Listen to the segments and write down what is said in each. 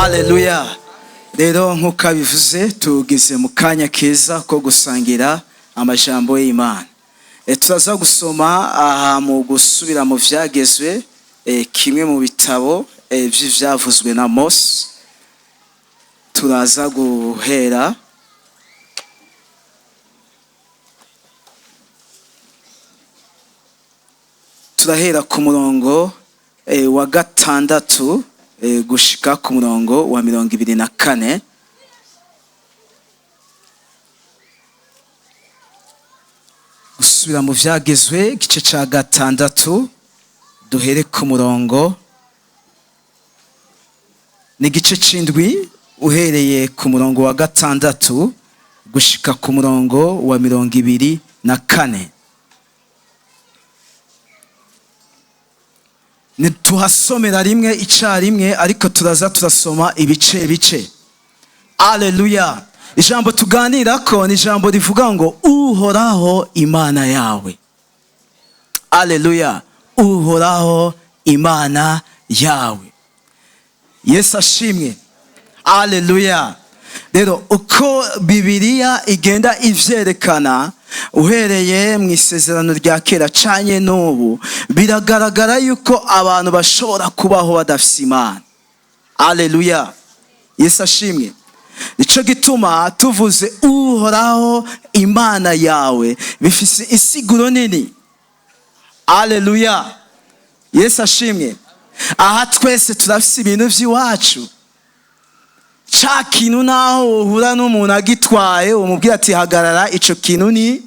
Haleluya. Rero nk'uko abivuze, tugeze mu kanya keza ko gusangira amajambo y'Imana. Turaza gusoma aha mu Gusubira mu Vyagezwe, kimwe mu bitabo vy'ivyavuzwe na Mose. Turaza guhera turahera ku murongo wa 6 gushika ku murongo wa 24. Gusubira mu Vyagezwe, igice ca 6, duhere ku murongo, ni igice c'indwi, uhereye ku murongo wa 6 gushika ku murongo wa 24. Ntituhasomera rimwe icarimwe, ariko turaza turasoma ibice bice. Aleluya. Ijambo tuganirako ni ijambo rivuga ngo Uhoraho Imana yawe. Aleluya. Uhoraho Imana yawe. Yesu ashimwe. Aleluya. Rero uko Bibiliya igenda ivyerekana, uhereye mu Isezerano rya Kera canye n'ubu, biragaragara yuko abantu bashobora kubaho badafise Imana. Aleluya. Yesu ashimwe. Nico gituma tuvuze Uhoraho Imana yawe, bifise insiguro nini. Aleluya. Yesu ashimwe. Aha twese turafise ibintu vy'iwacu. Ca kintu naho uhura n'umuntu agitwaye, umubwira ati hagarara, ico kintu ni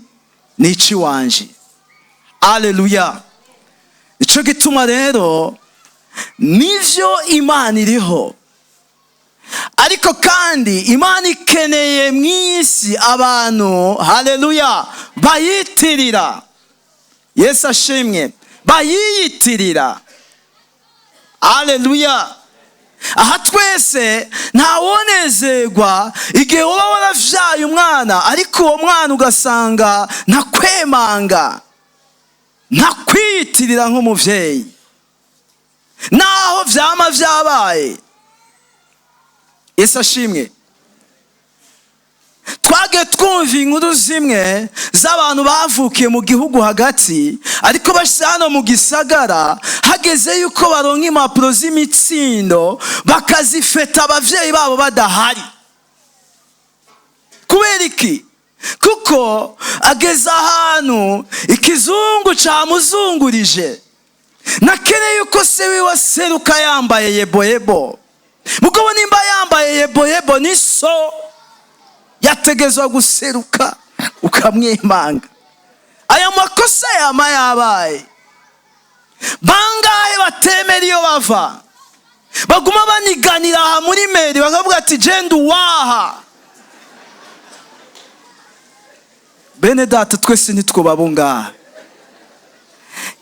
iciwanje. Aleluya. Nico gituma rero nivyo Imana iriho, ariko kandi Imana ikeneye mw'isi abantu, haleluya, bayitirira. Yesu ashimwe. Bayiyitirira. Aleluya. Aha twese ntawonezerwa igihe uba waravyaye umwana, ariko uwo mwana ugasanga ntakwemanga, ntakwiyitirira nk'umuvyeyi, naho vyama vyabaye. Yesu ashimwe. Twagiye twumva inkuru zimwe z'abantu bavukiye mu gihugu hagati, ariko bashitse hano mu gisagara, hageze yuko baronka impapuro z'imitsindo, bakazifeta abavyeyi babo badahari. Kubera iki? Kuko ageze ahantu ikizungu camuzungurije, nakeneye yuko se wiwe aseruka yambaye yeboyebo. Mugabo nimba yambaye yeboyebo, ni so yategezwa guseruka ukamwemanga. Aya makosa yama yabaye. Bangahe batemera iyo bava, baguma baniganira aha muri meri, bakavuga ati jenda uwaha. Bene data, twese ntitwoba ngaha.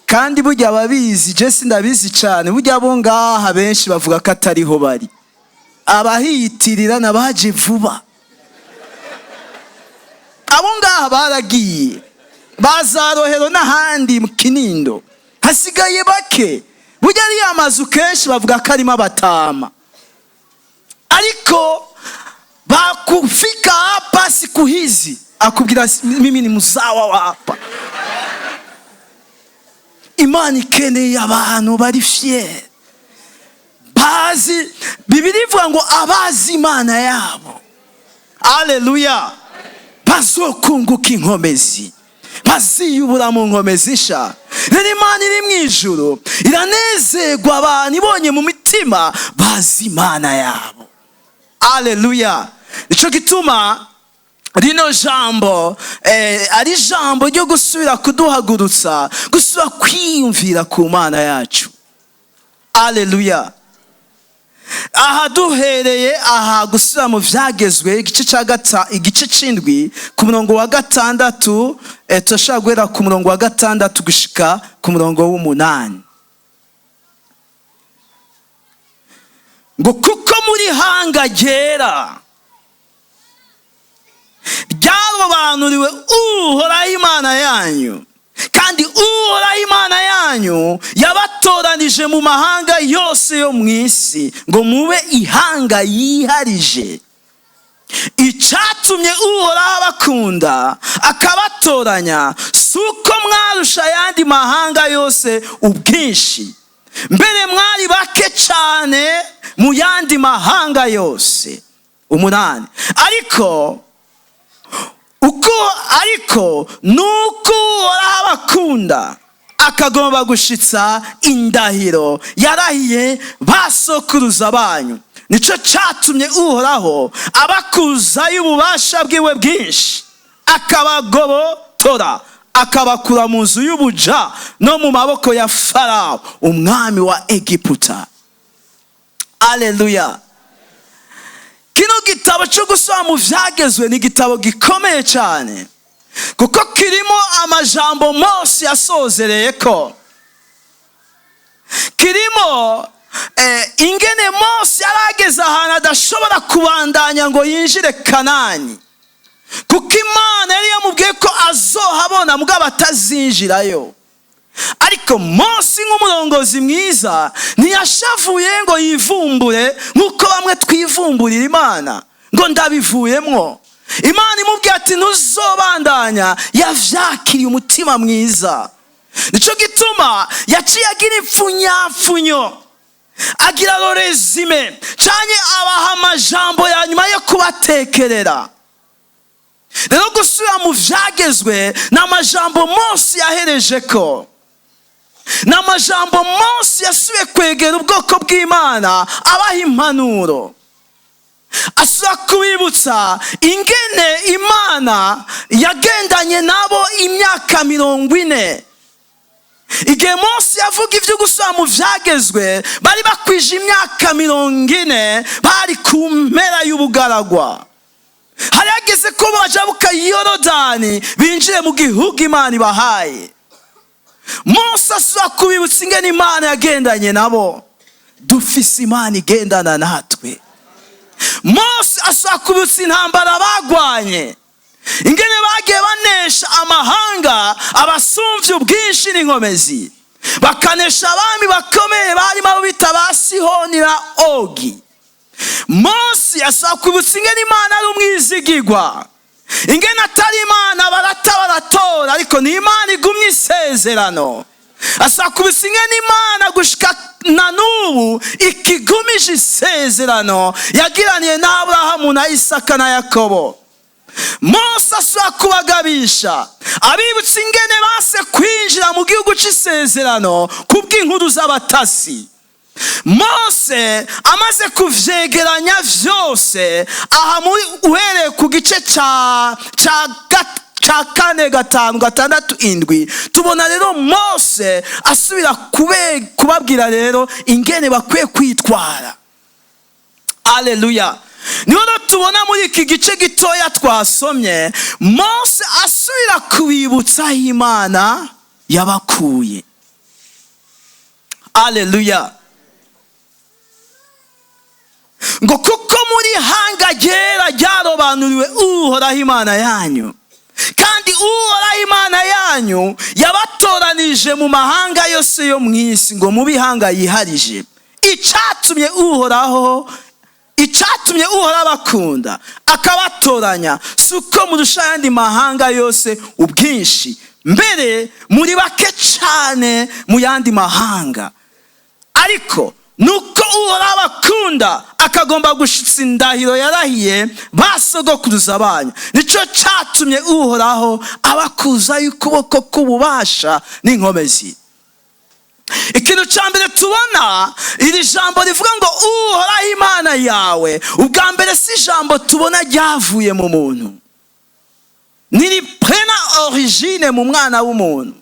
Kandi burya ababizi, je sindabizi cane, burya abo ngaha benshi bavuga ko atariho bari. Abahiyitirira nabaje vuba. Abo ngaha baragiye, baza Rohero n'ahandi mu Kinindo, hasigaye bake. Burya ariya amazu kenshi bavuga ko arimo abatama, ariko bakufika hapa siku hizi akubwira mimi ni muzawa wa hapa. Imana ikeneye abantu bari fier, bazi. Bibiliya ivuga ngo abazi Imana yabo, aleluya, bazokunguka inkomezi, baziyubura mu nkomezi nsha. Rero Imana iri mu ijuru iranezerwa abantu ibonye mu mitima bazi Imana yabo. Aleluya. Nico gituma rino jambo ari jambo ryo gusubira kuduhagurutsa, gusubira kwiyumvira ku Mana yacu. Aleluya. Aha duhereye aha Gusubira mu Vyagezwe, igice ca igice c'indwi, ku murongo wa 6, turashobora guhera ku murongo wa 6 gushika ku murongo w'8. Ngo kuko muri hanga ryera ryarobanuriwe Uhoraho Imana yanyu, kandi Uhoraho Imana yanyu yanyu yabatoranije mu mahanga yose yo mu isi ngo mube ihanga yiharije. Icyatumye Uhoraho abakunda akabatoranya si uko mwarusha ayandi mahanga yose ubwinshi, mbere mwari bake cyane mu yandi mahanga yose. 8, ariko nuko Uhoraho abakunda akagomba gushitsa indahiro yarahiye basokuruza banyu, nicyo cyatumye Uhoraho abakuzayo ububasha bwiwe bwinshi, akabagobotora, akabakura mu nzu y'ubuja no mu maboko ya Farawo umwami wa Egiputa. Aleluya. Kino gitabo cyo gusoma mu Vyagezwe ni igitabo gikomeye cyane, kuko kirimo amajambo Mose yasozereye, ko kirimo ingene Mose yarageze ahantu adashobora kubandanya ngo yinjire Kanani, kuko Imana yari yamubwiye ko azohabona mugabo atazinjirayo. Ariko Mose nk'umurongozi mwiza ntiyashavuye ngo yivumbure nk'uko bamwe twivumburira Imana ngo ndabivuyemwo. Imana imubwiye ati ntuzobandanya, yavyakiriye umutima mwiza. Nico gituma yaciye agira impfunyapfunyo, agira résumé canke abaha amajambo ya nyuma yo kubatekerera. Rero gusubira mu Vyagezwe ni amajambo Mose yahereje, ko ni amajambo Mose yasubiye kwegera ubwoko bw'Imana abaha impanuro, asubira kubibutsa ingene Imana yagendanye nabo imyaka 40. Igihe Mose yavuga ibyo gusubira mu Vyagezwe, bari bakwije imyaka 40, bari ku mpera y'ubugaragwa. Hari hageze ko bajabuka Yorodani binjire mu gihugu Imana ibahaye. Mose asubira kubibutsa ingene Imana yagendanye nabo. Dufise Imana igendana natwe. Mose asubira kubibutsa intambara bagwanye, ingene bagiye banesha amahanga abasumvye ubwinshi n'inkomezi, bakanesha abami bakomeye barimo abo bita ba Sihoni na Ogi. Mose asaba kwibutsa ingene Imana ari umwizigigwa, ingene atari Imana barata baratora, ariko ni Imana igumye isezerano. Asaba kwibutsa ingene Imana gushika na n'ubu ikigumije isezerano yagiraniye na Aburahamu na Isaka na Yakobo. Mose asaba kubagabisha, abibutsa ingene base kwinjira mu gihugu c'isezerano kubw'inkuru z'abatasi. Mose amaze kuvyegeranya vyose aha, muri uhereye ku gice ca 4, 5, 6, 7, tubona rero Mose asubira kubabwira rero ingene bakwiye kwitwara. Aleluya. Niho rero tubona muri iki gice gitoya twasomye Mose asubira kubibutsa aho Imana yabakuye. Aleluya. Ngo kuko muri hanga ryera ryarobanuriwe Uhoraho Imana yanyu, kandi Uhoraho Imana yanyu yabatoranije mu mahanga yose yo mu isi ngo mube ihanga yiharije. Icatumye Uhoraho abakunda akabatoranya si uko murusha ayandi mahanga yose ubwinshi, mbere muri bake cane mu yandi mahanga, ariko nuko Uhoraho abakunda akagomba gushitsa indahiro yarahiye basogokuruza banyu, nico catumye Uhoraho abakuzayo ukuboko k'ububasha n'inkomezi. Ikintu ca mbere tubona, iri jambo rivuga ngo Uhoraho Imana yawe, ubwa mbere si ijambo tubona ryavuye mu muntu, ntiriprena origine mu mwana w'umuntu.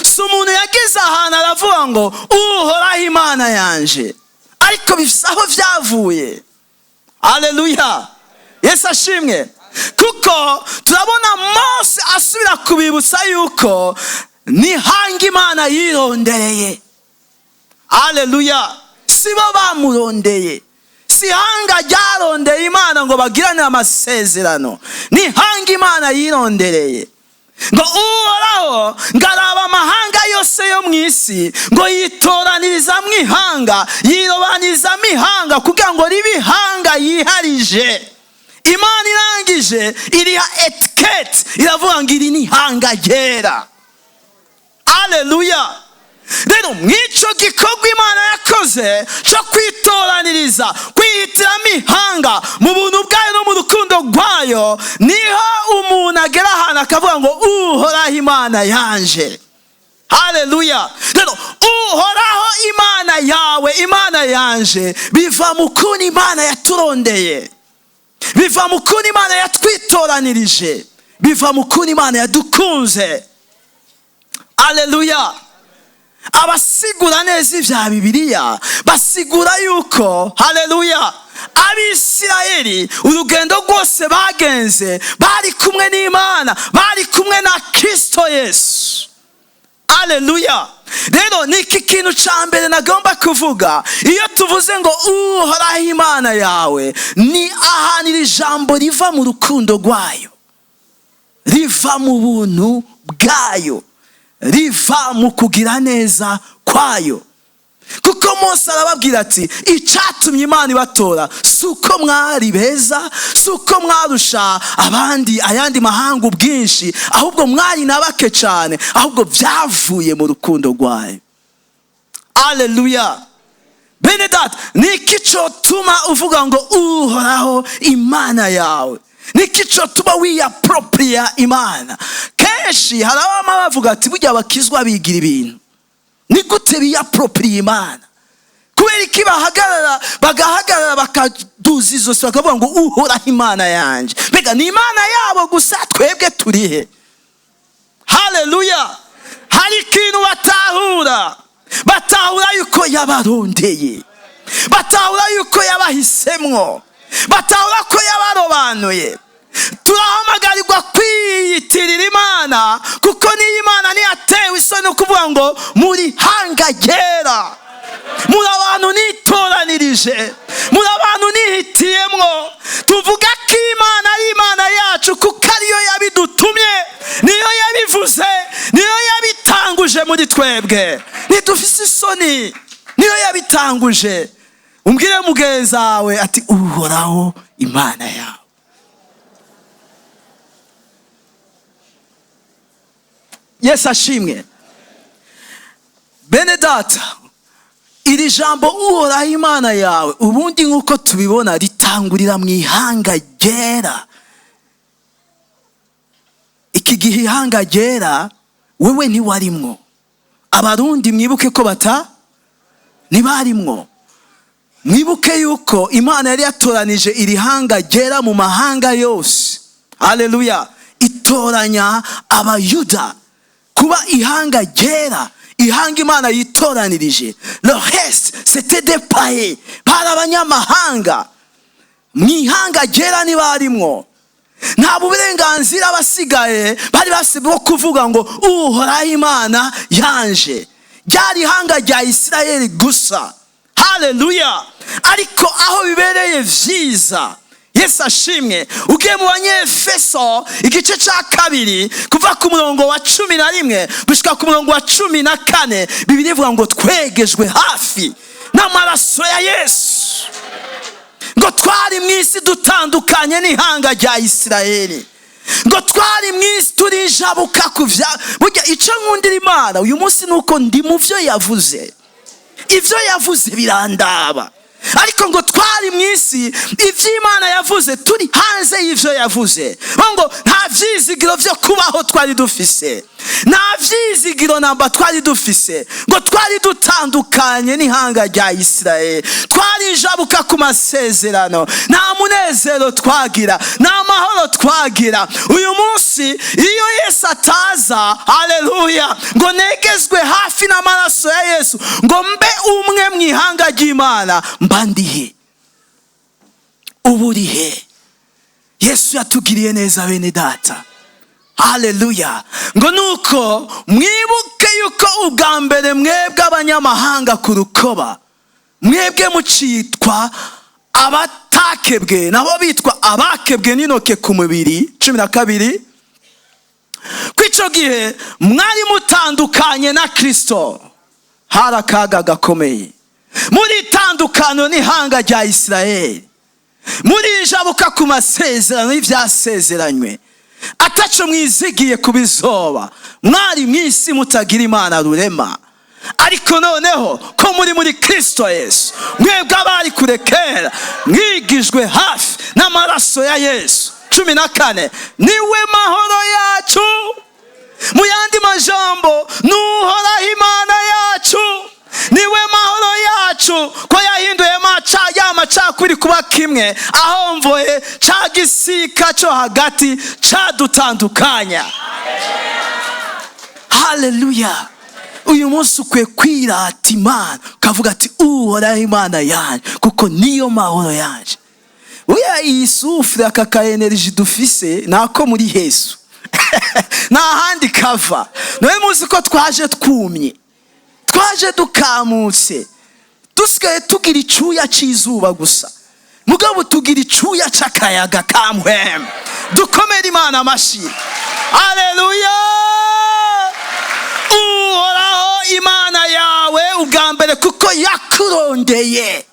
Si umuntu yageze ahantu aravuga ngo Uhoraho Imana yanje, ariko bifise aho vyavuye. Aleluya, Yesu ashimwe. Kuko turabona Mose asubira kubibutsa yuko nihanga Imana yirondereye. Aleluya. Sibo bamurondeye, si hanga ryarondeye Imana ngo bagirane amasezerano, nihanga Imana yirondereye. Ngo Uhoraho ngaraba amahanga yose yo mu isi, ngo yitoranirizamo ihanga, yirobanizamo ihanga kugira ngo ribe ihanga yiharije. Imana irangije iriha étiquette, iravuga ngo iri ni ihanga ryera. Aleluya! Rero mw'icyo gikorwa Imana yakoze cyo kwitoraniriza, kwihitiramo ihanga mu buntu bwayo no mu rukundo rwayo, niho umuntu agera ahantu akavuga ngo Uhoraho Imana yanje. Haleluya! Rero Uhoraho Imana yawe, Imana yanje, biva mu kuntu Imana yaturondeye, biva mu kuntu Imana yatwitoranirije, biva mu kuntu Imana yadukunze. Aleluya! Abasigura neza ibya Bibiliya basigura yuko, haleluya, Abisirayeli urugendo rwose bagenze bari kumwe n'Imana, bari kumwe na Kristo Yesu. Aleluya! Rero ni iki kintu cya mbere nagomba kuvuga. Iyo tuvuze ngo Uhoraho Imana yawe, ni ahantu iri jambo riva mu rukundo rwayo, riva mu buntu bwayo, riva mu kugira neza kwayo. Kuko Mose arababwira ati icyatumye Imana ibatora si uko mwari beza, si uko mwarusha abandi ayandi mahanga ubwinshi, ahubwo mwari na bake cyane, ahubwo byavuye mu rukundo rwayo. Aleluya! Bene data, ni iki cyotuma uvuga ngo Uhoraho Imana yawe? Ni iki cyotuma wiyaporopriya Imana? Kenshi hari abama bavuga ati burya abakizwa bigira ibintu, ni gute biyaporopiriye Imana? Kubera iki bahagarara, bagahagarara, bakaduza izosi, bakavuga ngo Uhoraho Imana yanjye? Mbega ni Imana yabo gusa, twebwe turihe? Haleluya! Hari ikintu batahura, batahura yuko yabarondeye, batahura yuko yabahisemwo, batahura ko yabarobanuye. Turahamagarirwa kwiyitirira Imana, kuko niyo Imana ntiyatewe isoni no kuvuga ngo muri hanga ryera, muri abantu nitoranirije, muri abantu nihitiyemwo. Tuvuga ko Imana ari Imana yacu kuko ariyo yabidutumye, niyo yabivuze, niyo yabitanguje muri twebwe. Ntidufise isoni, niyo yabitanguje. Umbwire mugenzi wawe ati Uhoraho Imana yawe. Yesu ashimwe. Bene data, iri jambo Uhoraho Imana yawe, ubundi nk'uko tubibona ritangurira mu ihanga ryera. Iki gihe ihanga ryera wewe ntiwarimwo. Abarundi mwibuke ko bata ntibarimwo. Mwibuke yuko Imana yari yatoranije iri hanga ryera mu mahanga yose. Haleluya! Itoranya Abayuda kuba ihanga ryera, ihanga Imana yitoranirije. Le reste c'était des païens, bari abanyamahanga. Mu ihanga ryera ntibarimwo. Nta burenganzira abasigaye bari bafise bwo kuvuga ngo Uhoraho Imana yanje. Ryari ihanga rya Isirayeli gusa. Haleluya! Ariko aho bibereye vyiza, Yesu ashimwe, ugiye mu Banyefeso igice ca 2 kuva ku murongo wa 11 gushika ku murongo wa 14, Bibiliya ivuga ngo twegejwe hafi n'amaraso ya Yesu. Ngo twari mu isi dutandukanye n'ihanga rya Isirayeli, ngo twari mu isi turijabuka kuvya. Burya ico nkundira Imana uyu munsi nuko ndi mu vyo yavuze, ivyo yavuze birandaba. Ariko ngo twari mu isi, ivyo Imana yavuze turi hanze y'ivyo yavuze. Ngo nta vyizigiro vyo kubaho twari dufise, nta vyizigiro namba twari dufise. Ngo twari dutandukanye n'ihanga rya Isirayeli, twarijabuka ku masezerano, nta munezero twagira, nta mahoro twagira. Uyu munsi iyo Yesu ataza, haleluya, ngo negezwe hafi n'amaraso ya Yesu, ngo mbe umwe mu ihanga ry'Imana, mba ndihe? Ubu urihe? Yesu yatugiriye neza bene data. Haleluya! Ngo nuko mwibuke yuko ubwa mbere mwebwe abanyamahanga ku rukoba, mwebwe mucitwa abatakebwe, nabo bitwa abakebwe n'intoke ku mubiri. 12. Kwico Ico gihe mwari mutandukanye na Kristo, hari akaga gakomeye. Muri tandukano n'ihanga rya Isirayeli, murijabuka ku masezerano y'ivyasezeranywe, ataco mwizigiye kubizoba. Mwari mw'isi mutagira Imana rurema. Ariko noneho ko muri Kristo Yesu, mwebwe abari kure kera mwigijwe hafi n'amaraso ya Yesu. 14, niwe mahoro yacu. Mu yandi majambo, nuhoraho Imana yacu niwe mahoro yacu, ko yahinduye ya macakubiri kuba kimwe, ahomvoye ca gisika co hagati cadutandukanya. Haleluya! Uyu munsi ukwiye kwirata Imana, ukavuga ati uhoraho Imana yanje, kuko niyo mahoro yanje. Uya iyi sufure, aka ka energy dufise nako muri Yesu, nta handi kava. Nawe muzi ko twaje twumye, twaje dukamutse, dusigaye tugira icuya c'izuba gusa, mugabo tugira icuya c'akayaga ka mpwemu. Dukomere Imana amashi. Haleluya! Uhoraho Imana yawe ubwa mbere, kuko yakurondeye,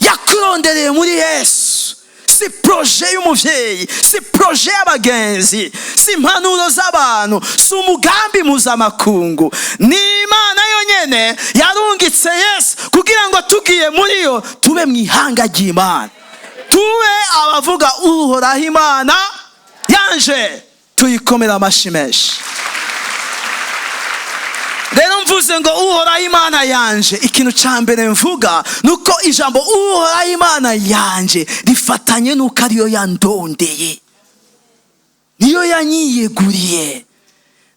yakurondereye muri Yesu. Si projet y'umuvyeyi, si projet y'abagenzi, si impanuro z'abantu, si umugambi mpuzamakungu. Ni Imana yonyene yarungitse Yesu kugira ngo tugiye muri yo tube mu ihanga ry'Imana, tube abavuga uhoraho Imana yanje. Tuyikomera amashi menshi. Rero mvuze ngo uhoraho Imana yanje, ikintu ca mbere mvuga nuko ijambo uhoraho Imana yanje rifatanye nuko ariyo yandondeye, niyo yanyiyeguriye.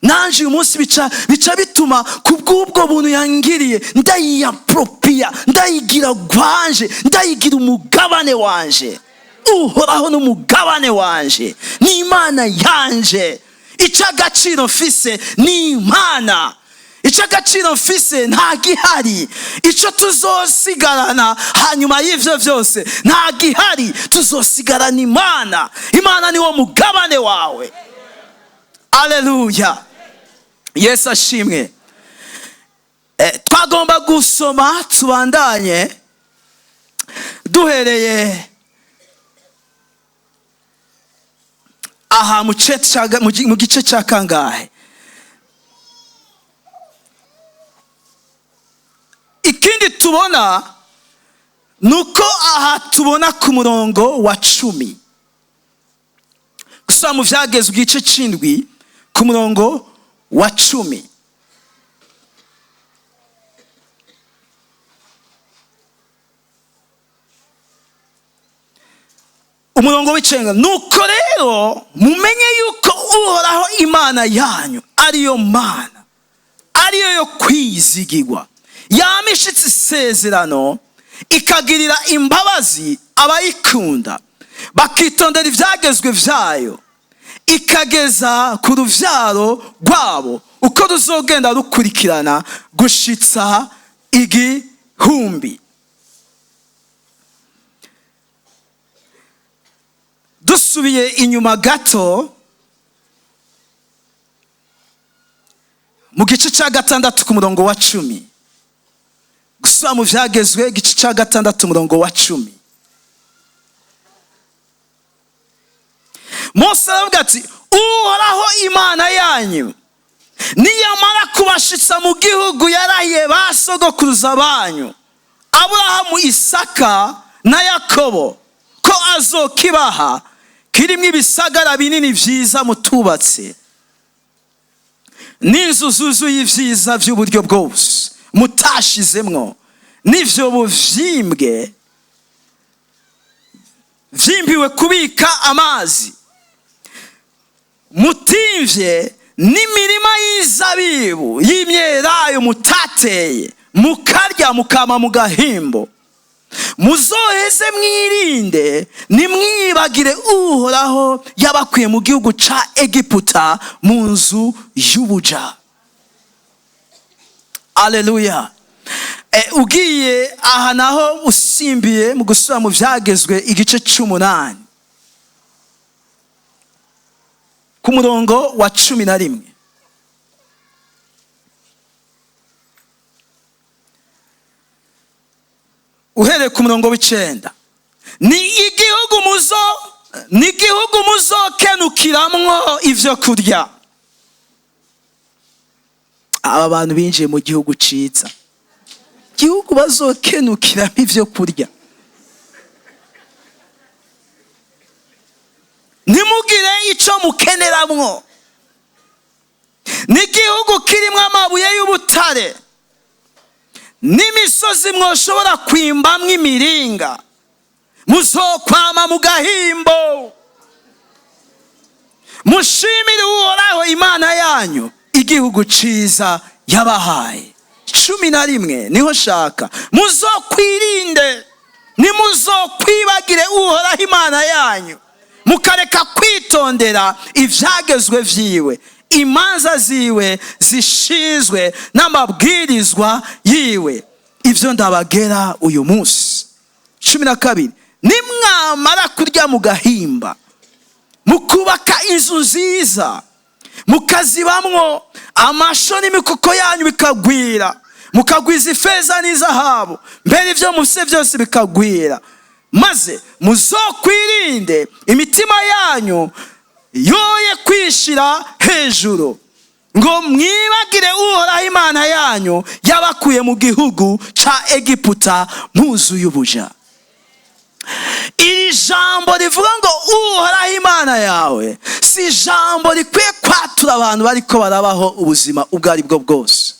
Nanje uyu munsi bica bituma kubw'ubwo buntu yangiriye ndayiyapropia, ndayigira gwanje, ndayigira umugabane wanje. Uhoraho n'umugabane wanje, ni Imana yanje. Ic'agaciro mfise ni Imana, ic'agaciro mfise nta gihari. Ico tuzosigarana hanyuma y'ivyo vyose nta gihari, tuzosigarana Imana. Imana niwo mugabane wawe. Haleluya! Yesu ashimwe. Twagomba gusoma tubandanye duhereye aha mu gice ca kangahe. Ikindi tubona nuko aha tubona ku murongo wa 10, gusoma mu Vyagezwe igice c'indwi ku murongo wa 10. Umurongo w'icenga, nuko rero mumenye yuko uhoraho Imana yanyu ariyo Mana, ariyo yo kwizigirwa, yamishitse isezerano ikagirira imbabazi abayikunda bakitondera ivyagezwe vyayo, ikageza ku ruvyaro rwabo uko ruzogenda rukurikirana gushitsa igihumbi. Dusubiye inyuma gato mu gice ca 6 ku murongo wa 10, gusoma mu Vyagezwe igice ca 6 umurongo wa 10. Mose aravuga ati uhoraho Imana yanyu niyamara kubashitsa mu gihugu yarahiye ba sogokuruza banyu Aburahamu, Isaka na Yakobo ko azokibaha, kirimwo ibisagara binini vyiza mutubatse, n'inzu zuzuye ivyiza vy'uburyo bwose mutashizemwo, n'ivyobo vyimbwe vyimbiwe kubika amazi, mutimvye n'imirima y'izabibu y'imyelayo mutateye, mukarya mukama mu gahimbo. Muzoheze mwirinde, nimwibagire uhoraho yabakuye mu gihugu ca Egiputa mu nzu y'ubuja. Aleluya. Ugiye aha naho usimbiye mu gusubira mu Vyagezwe igice c'umunani, Ku murongo wa 11. Uhereye ku murongo w'9. Ni igihugu muzokenukiramwo ivyo kurya. Aba bantu binjiye mu gihugu ciza, igihugu bazokenukiramo ivyo kurya. Ntimugire ico mukeneramwo. Ni igihugu kirimwo amabuye y'ubutare n'imisozi mwoshobora kwimbamwo imiringa. Muzokwama mu gahimbo. Mushimire Uhoraho Imana yanyu igihugu ciza yabahaye. 11 niho shaka. Muzokwirinde, ntimuzokwibagire Uhoraho Imana yanyu, mukareka kwitondera ivyagezwe vyiwe, imanza ziwe zishinzwe n'amabwirizwa yiwe, ivyo ndabagera uyu munsi. 12 nimwamara kurya mugahimba, mukubaka inzu nziza, mukazibamwo, amasho n'imikoko yanyu bikagwira, mukagwiza ifeza n'izahabu, mbere ivyo mufise byose bikagwira, maze muzokwirinde imitima yanyu yoye kwishira hejuru, ngo mwibagire Uhoraho Imana yanyu yabakuye mu gihugu ca Egiputa muzuye ubuja. Iri jambo rivuga ngo Uhoraho Imana yawe si ijambo rikwiye kwatura abantu bariko barabaho ubuzima ubwo ari bwo bwose,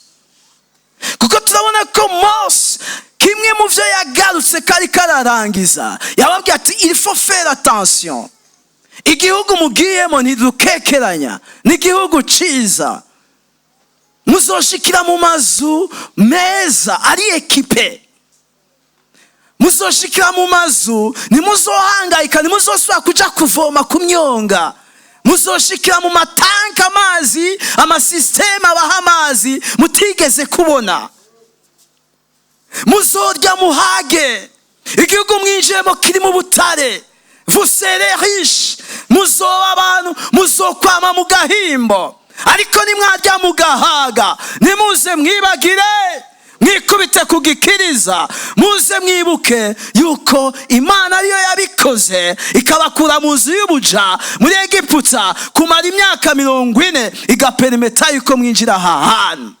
kuko turabona ko Mose kimwe mu vyo yagarutse kari kararangiza yababwiye ati il faut faire attention, igihugu mugiyemo ntidukekeranya, n'igihugu ciza, muzoshikira mu mazu meza ari ekipe, muzoshikira mu mazu ntimuzohangayika, ntimuzosubira kuja kuvoma ku myonga, muzoshikira mu matanka amazi, amasisiteme abaha amazi mutigeze kubona, muzorya muhage, igihugu mwinjiyemo kirimo ubutare, vous serez riche, muzoba abantu, muzokwama mu gahimbo. Ariko nimwarya mugahaga, nimuze mwibagire, mwikubite ku gikiriza, muze mwibuke yuko Imana ariyo yabikoze, ikabakura mu nzu y'ubuja muri Egiputa kumara imyaka 40, igaperimeta yuko mwinjira aha hantu.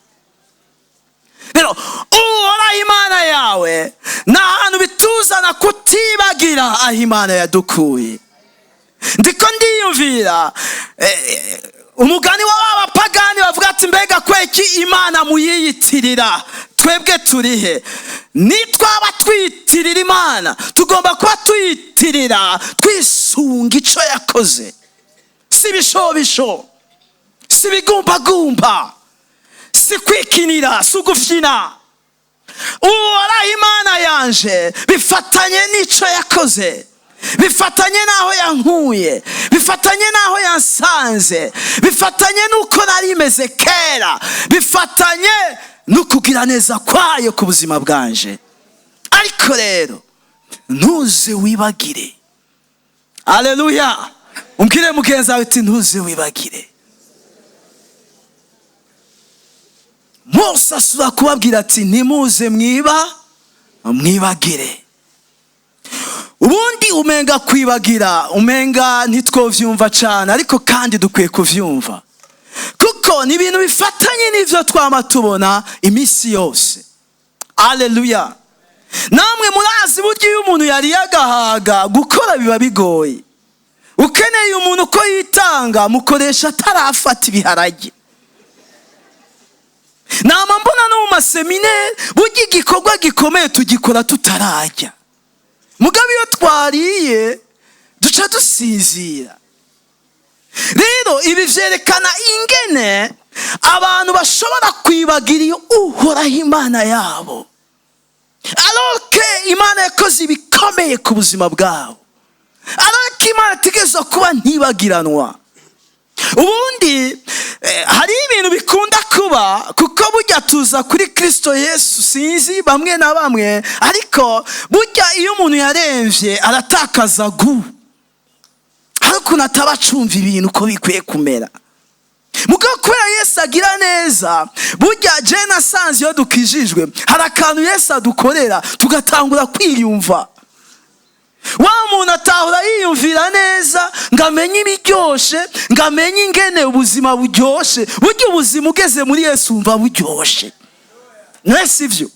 Rero Uhoraho Imana yawe ni ahantu bituzana kutibagira aho Imana yadukuye. Ndiko ndiyumvira umugani w'abapagani bavuga ati mbega kweki Imana muyiyitirira, twebwe turihe? Nitwaba twiyitirira Imana, tugomba kuba tuyitirira twisunga ico yakoze, si ibishobisho, si ibigumbagumba, si kwikinira, si ugufyina. Uhoraho Imana yanje bifatanye n'ico yakoze, bifatanye n'aho yankuye, bifatanye n'aho yansanze, bifatanye n'uko nari meze kera, bifatanye n'ukugira neza kwayo ku buzima bwanje. Ariko rero ntuze wibagire. Haleluya! Umbwire mugenzi wawe uti ntuze wibagire. Mose asubira kubabwira ati ntimuze mwibagire. Ubundi umenga kwibagira, umenga ntitwovyumva cane, ariko kandi dukwiye kuvyumva, kuko ni ibintu bifatanye n'ivyo twama tubona imisi yose. Haleluya! Namwe murazi burya iyo umuntu yari yagahaga gukora biba bigoye. Ukeneye umuntu ko yitanga, mukoresha atarafata ibiharage. Nama mbona no mu maseminaire burya igikorwa gikomeye tugikora tutarajya. Mugabo iyo twariye duca dusinzira. Rero ibi vyerekana ingene abantu bashobora kwibagira iyo Uhoraho Imana yabo, alors que Imana yakoze ibikomeye ku buzima bwabo, alors que Imana itigeze kuba ntibagiranwa. Ubundi hari ibintu bikunda kuba, kuko burya tuza kuri Kristo Yesu, sinzi bamwe na bamwe, ariko burya iyo umuntu yaremvye aratakaza gu. Hari Hari ukuntu ataba acumva ibintu uko bikwiye kumera. Mugabo kubera Yesu agira neza, burya je nasanze iyo dukijijwe hari akantu Yesu adukorera tugatangura kwiyumva. Wa muntu atahura yiyumvira neza ngo amenye ibiryoshe, ngo amenye ingene ubuzima buryoshe. Burya ubuzima ugeze muri Yesu wumva buryoshe. Mwese ivyo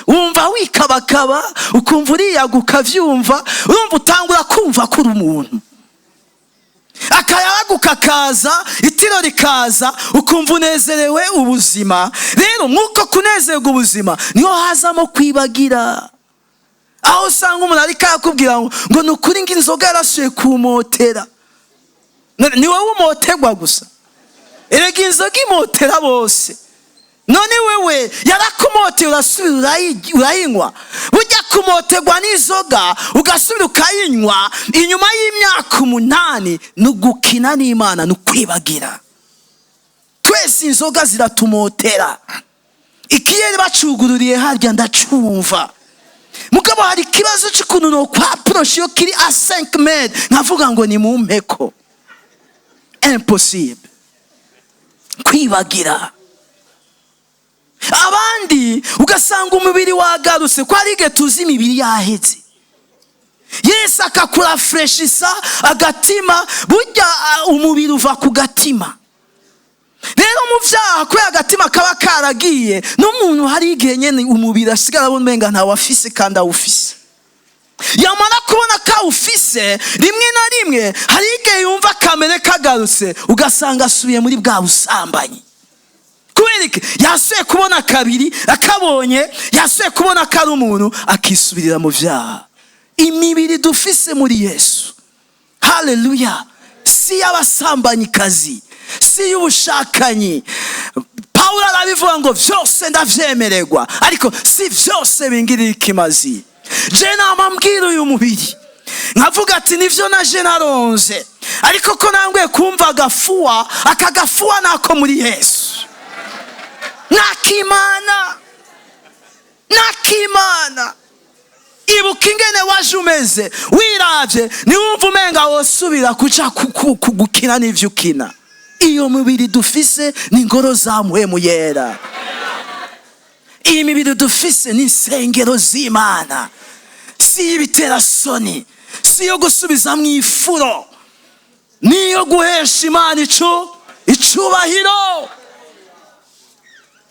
wumva wikabakaba, ukumva uriyaga, ukavyumva, urumva utangura kumva ko uri umuntu. Akayabagu kakaza, itiro rikaza, ukumva unezerewe ubuzima. Rero nk'uko kunezerwa ubuzima niho hazamo kwibagira, aho usanga umuntu ariko arakubwira ngo ni ukuri ngo inzoga yarasuye kumotera. Ni wowe umoterwa gusa? Erega inzoga imotera bose. None wewe yarakumoteye, urasubira urayinywa. Burya kumoterwa n'inzoga ugasubira ukayinywa inyuma y'imyaka 8 ni ugukina n'Imana, ni ukwibagira. Twese inzoga ziratumotera. Ikiyeri bacugururiye harya ndacumva, mugabo hari ikibazo cy'ukuntu no kwa approche iyo kiri a 5 mètres nkavuga ngo ni mumpeko. Impossible. Kwibagira. Abandi ugasanga umubiri wagarutse, ko hari igihe tuzi imibiri yaheze, Yesu akakurafreshisa agatima. Burya umubiri uva ku gatima. Rero mu byaha, kubera agatima kaba karagiye, n'umuntu hari igihe nyine umubiri asigara abona umenga ntawe afise kandi awufise. Yamara kubona ko awufise, rimwe na rimwe hari igihe yumva kamere kagarutse, ugasanga asubiye muri bwa busambanyi. Kubera iki? Yasubiye kubona kabiri, akabonye yasubiye kubona ko ari umuntu, akisubirira mu byaha. Imibiri dufise muri Yesu, haleluya, si y'abasambanyikazi, si y'ubushakanyi. Pawulo arabivuga ngo vyose ndavyemererwa, ariko si vyose bingirira ikimazi. Je nama mbwira uyu mubiri nkavuga ati nivyo naje naronze, ariko ko nangwiye kumva agafuwa, aka gafuwa nako muri Yesu, nakimana, nakimana. Ibuka ingene waje umeze, wiravye niwumva umenga wosubira kuja gukina n'ivyo ukina. Iyo mibiri dufise ni ingoro za Mpwemu Yera. Iyi mibiri dufise ni insengero z'Imana, si y'ibiterasoni, si iyo gusubiza mu ifuro, niyo guhesha Imana icubahiro.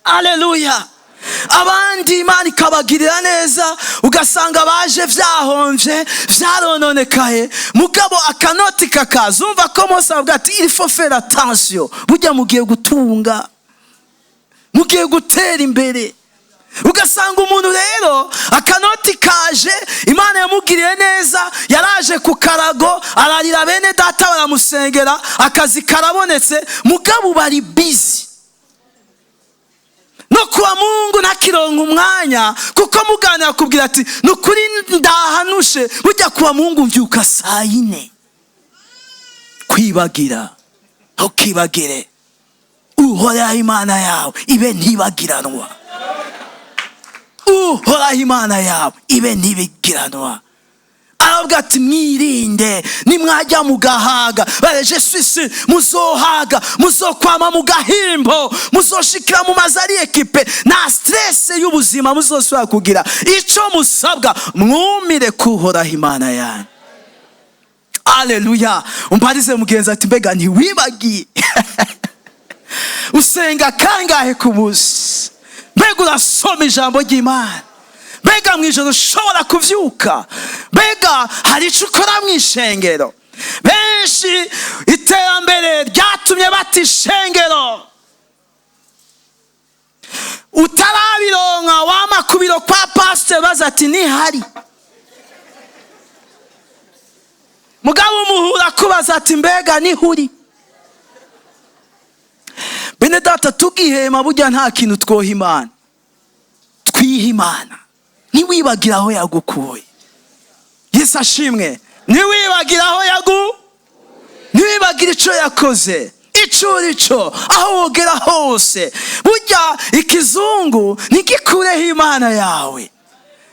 Aleluya. Abandi Imana ikabagirira neza, ugasanga baje vyahomvye, vyarononekaye, mugabo akanoti kakaza. Umva ko Mose avuga ati il faut faire attention, burya mugiye gutunga, mugiye gutera imbere. Ugasanga umuntu rero akanoti kaje, Imana yamugiriye neza, yaraje ku karago ararira, bene data baramusengera, akazi karabonetse, mugabo bari busy no kuwa Mungu ntakironka umwanya, kuko muganira akubwira ati ni ukuri ndahanushe, burya kuwa Mungu mbyuka saa 4. Kwibagira, ntukibagire Uhoraho Imana yawe, ibe ntibagiranwa. Uhoraho Imana yawe ibe ntibigiranwa. Aravuga ati mwirinde, nimwajya mugahaga bareje swisi, muzohaga, muzokwama mu gahimbo, muzoshikira mu mazu ari équipé, nta stress y'ubuzima muzosubira kugira. Ico musabwa, mwumire kuhoraho Imana yanyu. Aleluya. Umbarize mugenzi ati mbega ntiwibagiye? Usenga kangahe ku munsi? Mbega urasoma ijambo ry'Imana? Mbega mu ijoro ushobora kuvyuka? Mbega hari ico ukora mu ishengero? Benshi iterambere ryatumye bata ishengero. Utarabironka wama ku biro kwa pasiteri, baza ati nihari. Mugabo umuhura akubaza ati mbega nihuri? Bene data, tugihema burya nta kintu twoha Imana, twiha Imana. Ntiwibagire aho yagukuye. Yesu ashimwe. Ntiwibagire aho yagu, ntiwibagire ico yakoze, ico urico, aho wogera hose. Burya ikizungu ntigikureho Imana yawe,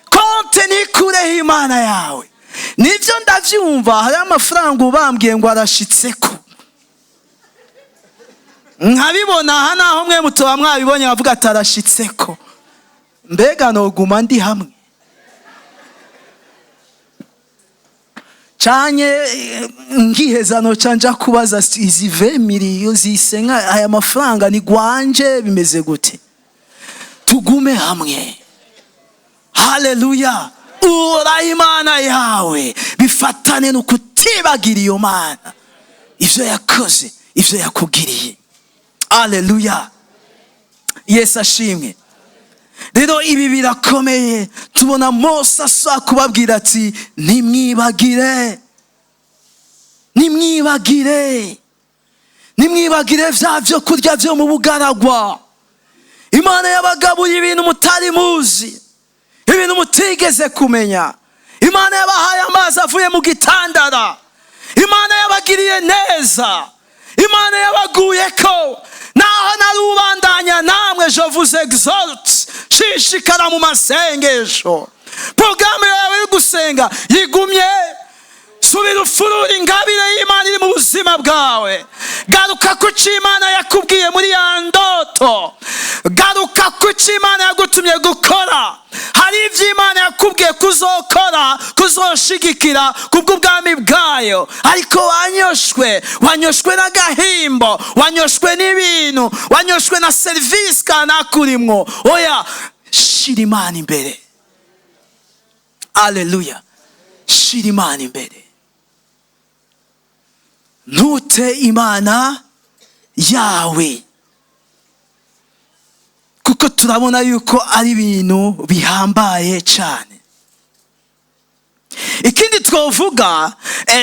konte ntikureho Imana yawe. Nibyo ndabyumva, hariho amafaranga ubambwiye ngo arashitseko, nkabibona aha naho mwe mutoba mwabibonye, bavuga ati arashitseko. Mbega noguma ndi hamwe canye ngiheza noca nja kubaza izi 20 miliyo zisenga aya mafaranga ni gwanje, bimeze gute? Tugume hamwe. Haleluya! Uhoraho Imana yawe bifatane no kutibagira iyo Mana, ivyo yakoze, ivyo yakugiriye. Aleluya! Yesu ashimwe. Rero ibi birakomeye. Tubona Mose asa kubabwira ati ntimwibagire, nimwibagire, nimwibagire vya vyo kurya vyo mu bugaragwa. Imana yabagabuye ibintu mutari muzi, ibintu mutigeze kumenya. Imana yabahaye amazi avuye mu gitandara. Imana yabagiriye neza. Imana yabaguye ko naho narubandanya namwe. Je vous exhorte, shishikara mu masengesho. Porogaramu yawe yo gusenga yigumye. Subira ufurura ingabire y'Imana iri mu buzima bwawe. Garuka ku cyo Imana yakubwiye muri ya ndoto. Garuka ku cyo Imana yagutumye gukora. Hari ibyo Imana yakubwiye kuzokora, kuzoshigikira kubw'ubwami bwayo, ariko wanyoshwe, wanyoshwe n'agahimbo, wanyoshwe n'ibintu, wanyoshwe na serivisi kanaka urimwo. Oya, shira Imana imbere. Aleluya! Shira Imana imbere, ntute Imana yawe, kuko turabona yuko ari ibintu bihambaye cyane. Ikindi twavuga,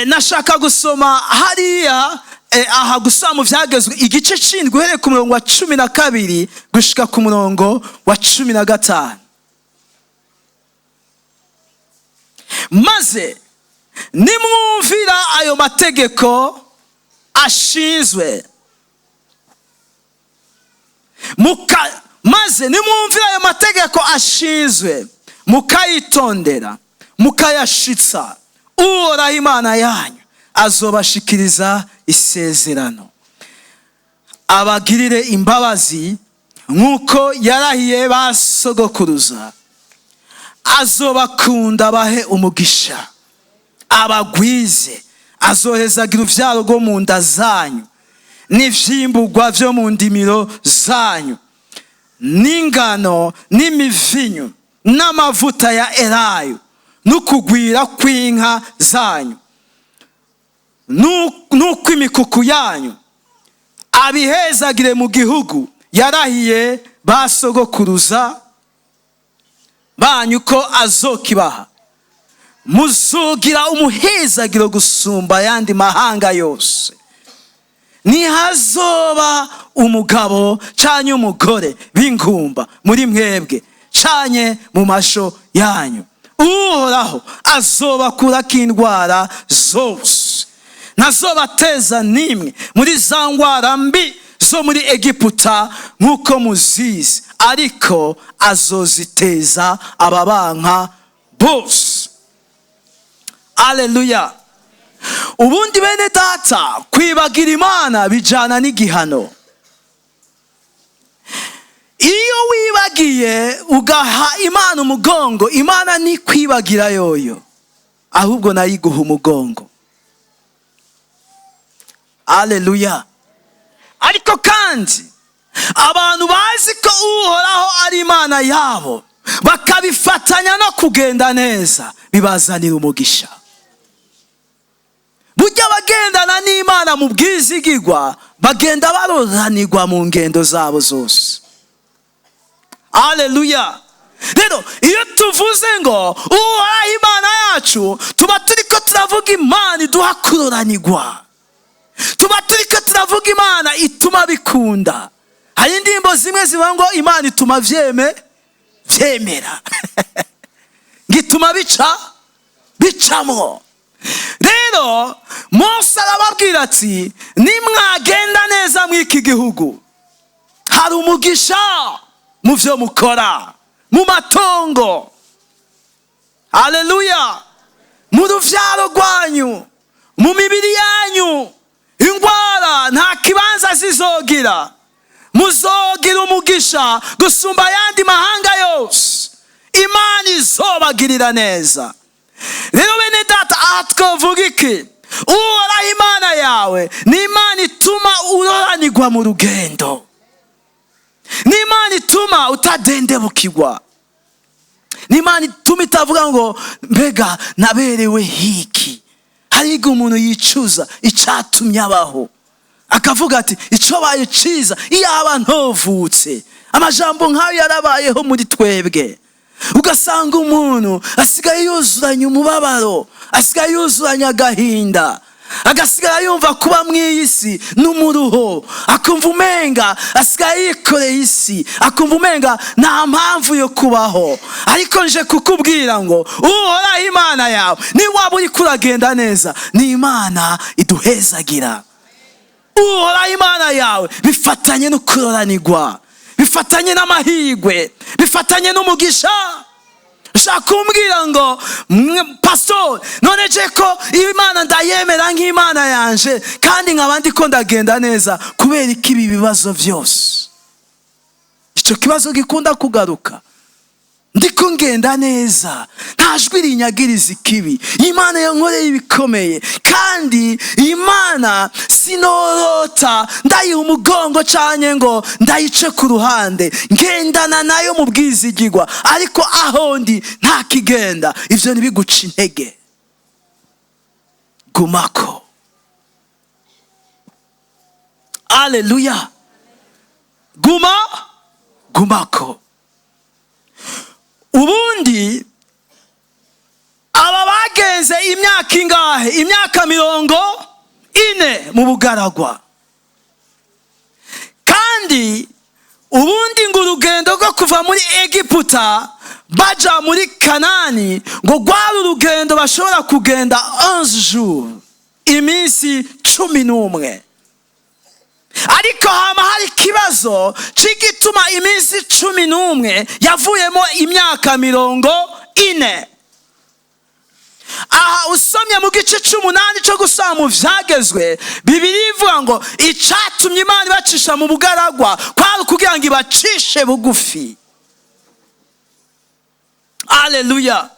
nashaka gusoma hariya, aha gusa mu Byagezwe igice cindwi, uhereye ku murongo wa 12 gushika ku murongo wa 15. Maze nimwumvira ayo mategeko ashinzwe maze nimwumvira ayo mategeko ashinzwe, mukayitondera, mukayashitsa, Uhoraho Imana yanyu azobashikiriza isezerano, abagirire imbabazi nk'uko yarahiye ba sogokuruza. Azobakunda, abahe umugisha, abagwize. Azohezagira uruvyaro rwo mu nda zanyu, n'ivyimbugwa vyo mu ndimiro zanyu, n'ingano, n'imivinyu, n'amavuta ya elayo, n'ukugwira kw'inka zanyu, n'ukw'imikuku yanyu, abihezagire mu gihugu yarahiye ba sogokuruza banyu ko azokibaha. Muzugira umuhezagiro gusumba ayandi mahanga yose. Ntihazoba umugabo canke umugore b'ingumba muri mwebwe canke mu masho yanyu. Uhoraho azobakurako indwara zose, ntazobateza n'imwe muri za ndwara mbi zo muri Egiputa nk'uko muzizi, ariko azoziteza ababanka bose. Aleluya! Ubundi bene data, kwibagira Imana bijana n'igihano. Iyo wibagiye ugaha Imana umugongo, Imana ntikwibagira yoyo, ahubwo nayo iguha umugongo. Aleluya! Ariko kandi abantu bazi ko Uhoraho ari Imana yabo, bakabifatanya no kugenda neza, bibazanira umugisha. Burya abagendana n'Imana mu bwizigirwa bagenda baroranirwa mu ngendo zabo zose. Aleluya! Rero iyo tuvuze ngo Uhoraho Imana yacu, tuba turiko turavuga Imana iduha kuroranirwa, tuba turiko turavuga Imana ituma bikunda. Hari indirimbo zimwe zivuga ngo Imana ituma vyemera, ngo ituma bica bicamwo. Rero Mose arababwira ati nimwagenda neza mw'iki gihugu, hari umugisha mu vyo mukora, mu matongo. Haleluya! Mu ruvyaro rwanyu, mu mibiri yanyu, ingwara nta kibanza zizogira. Muzogira umugisha gusumba ayandi mahanga yose. Imana izobagirira neza. Rero bene data, aha twavuga iki? Uhoraho Imana yawe ni Imana ituma uroranirwa mu rugendo, ni Imana ituma utadendebukirwa, ni Imana ituma itavuga ngo mbega naberewe hiki. Hari igihe umuntu yicuza icyatumye abaho, akavuga ati icyo baye ciza iyaba ntovutse. Amajambo nk'ayo yarabayeho muri twebwe. Ugasanga umuntu asigaye yuzuranye umubabaro, asigaye yuzuranye agahinda, agasigara yumva kuba mu iyi si n'umuruho, akumva umenga asigaye yikoreye isi, akumva umenga nta mpamvu yo kubaho. Ariko nje kukubwira ngo Uhoraho Imana yawe, niwaba uriko uragenda neza, ni Imana iduhezagira. Uhoraho Imana yawe bifatanye no kuroranirwa, bifatanye n'amahirwe, bifatanye n'umugisha. Ushaka kumbwira ngo pastor, none je ko Imana ndayemera nk'Imana yanje kandi nkaba ndiko ndagenda neza, kubera iki ibi bibazo vyose? Ico kibazo gikunda kugaruka. Ndiko ngenda neza, nta jwi rinyagiriza ikibi, Imana yankoreye ibikomeye, kandi Imana sinorota ndayiha umugongo canke ngo ndayice ku ruhande, ngendana nayo mu bwizigirwa, ariko aho ndi nta kigenda. Ivyo ntibiguca intege, gumako. Aleluya, guma gumako. Ubundi aba bagenze imyaka ingahe? Imyaka 40 mu bugaragwa. Kandi ubundi ngo urugendo rwo kuva muri Egiputa baja muri Kanani ngo rwari urugendo bashobora kugenda 11 jours, iminsi 11. Ariko hama hari ikibazo c'igituma iminsi 11 yavuyemo imyaka 40. Aha usomye mu gice c'umunani co gusoma mu vyagezwe, Bibiliya ivuga ngo icatumye Imana ibacisha mu bugaragwa kwari ukugira ngo ibacishe bugufi. Aleluya.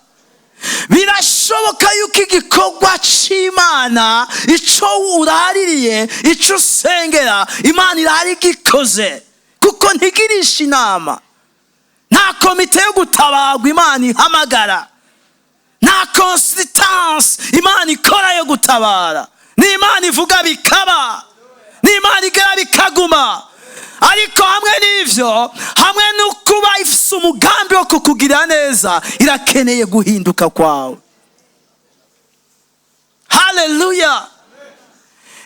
Birashoboka yuko igikorwa c'Imana, ico uraririye, ico usengera, Imana irari igikoze, kuko ntigirisha inama. Nta komite yo gutabagwa Imana ihamagara, nta consultance Imana ikora yo gutabara. Ni Imana ivuga bikaba, ni Imana igera bikaguma. Ariko hamwe n'ivyo, hamwe no kuba ifise umugambi wo kukugirira neza, irakeneye guhinduka kwawe. Haleluya.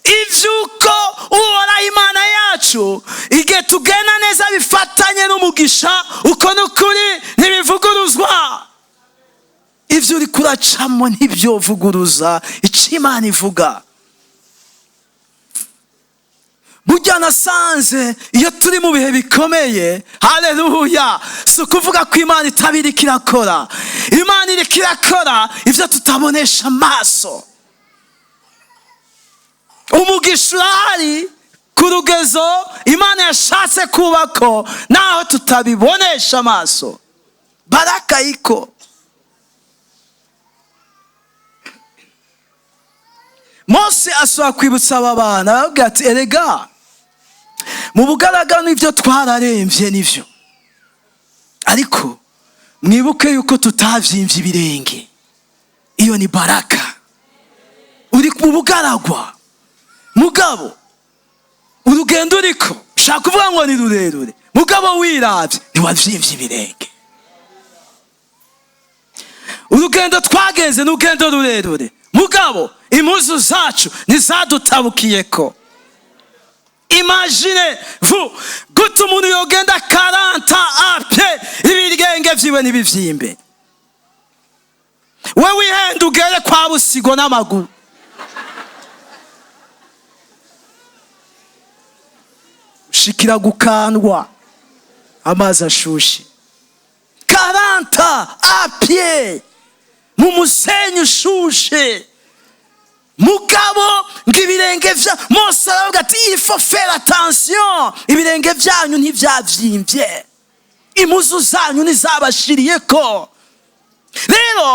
Ivyuko Uhoraho Imana yacu igihe tugenda neza bifatanye n'umugisha, uko n'ukuri ntibivuguruzwa. Ivyo uriko uracamo ntibyovuguruza ico Imana ivuga. Burya nasanze iyo turi mu bihe bikomeye, haleluya, si ukuvuga ko Imana itabiriko irakora. Imana iriko irakora ivyo tutabonesha amaso. Umugisha urahari ku rugezo Imana yashatse kubako, naho tutabibonesha amaso. Baraka iko. Mose asaba kwibutsa aba bana, arababwira ati erega mu bugaragara n'ibyo twararemvye nivyo, ariko mwibuke yuko tutavyimbye ibirenge. Iyo ni baraka. Uri mu bugaragwa, mugabo urugendo uriko ushaka kuvuga ngo ni rurerure, mugabo wiravye ntiwavyimbye ibirenge. Urugendo twagenze ni urugendo rurerure, mugabo impuzu zacu ntizadutabukiyeko. Imagine vous gute umuntu yogenda 40 à pied ibirenge vyiwe ntibivyimbe. We wihenda ugere kwa Busigo n'amaguru. Ushikira gukandwa amazi ashushe. 40 à pied. Mu musenyi ushushe. Mugabo ngo ibirenge vya Mose, aravuga ati: "Il faut faire attention, ibirenge byanyu ntibyavyimbye, impuzu zanyu ntizabashiriyeko." Rero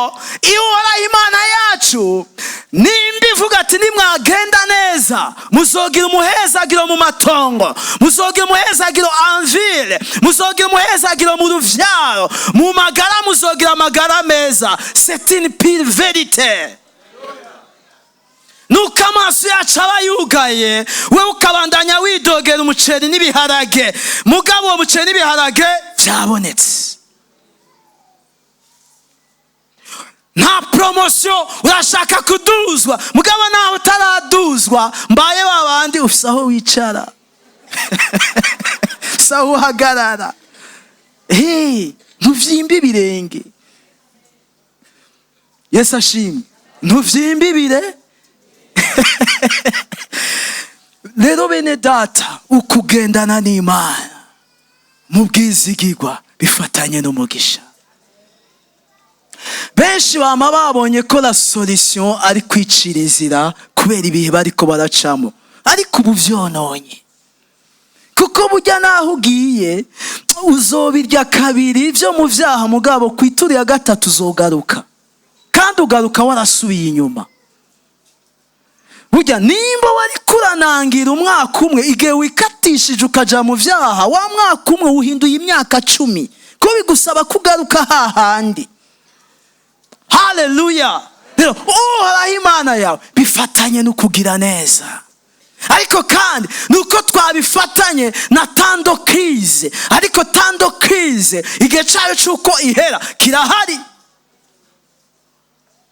iyo uhoraho Imana yacu nimba ivuga ati: "Nimwagenda neza, muzogira umuhezagiro mu matongo, muzogira umuhezagiro en ville, muzogira umuhezagiro mu ruvyaro, mu magara muzogira amagara meza", c'est une pure vérité. Nuko amaso yacu aba yugaye, we ukabandanya widogera umuceri n'ibiharage. Mugabo uwo muceri n'ibiharage byabonetse, nta promotion, urashaka kuduzwa, mugabo nawe utaraduzwa, mbaye babandi ufise aho wicara, ufise aho uhagarara. Hey, ntuvyimbe ibirenge. Yesu ashimwe. Ntuvyimbe ibire. Rero bene data, ukugendana n'Imana mu bwizigirwa bifatanye n'umugisha. Benshi bama babonye ko la solution ari kwicira inzira kubera ibihe bariko baracamo, ariko ubu vyononye, kuko burya naho ugiye uzobirya kabiri vyo mu vyaha, mugabo ku ituru ya gatatu uzogaruka, kandi ugaruka warasubiye inyuma. Burya nimba wari kuranangira umwaka umwe, igihe wikatishije ukaja mu vyaha, wa mwaka umwe uhinduye imyaka 10, ko bigusaba kugaruka hahandi. Haleluya! Rero Uhoraho Imana yawe bifatanye no kugira neza, ariko kandi nuko twabifatanye na temps de crise. Ariko temps de crise igihe cyayo cy'uko ihera kirahari.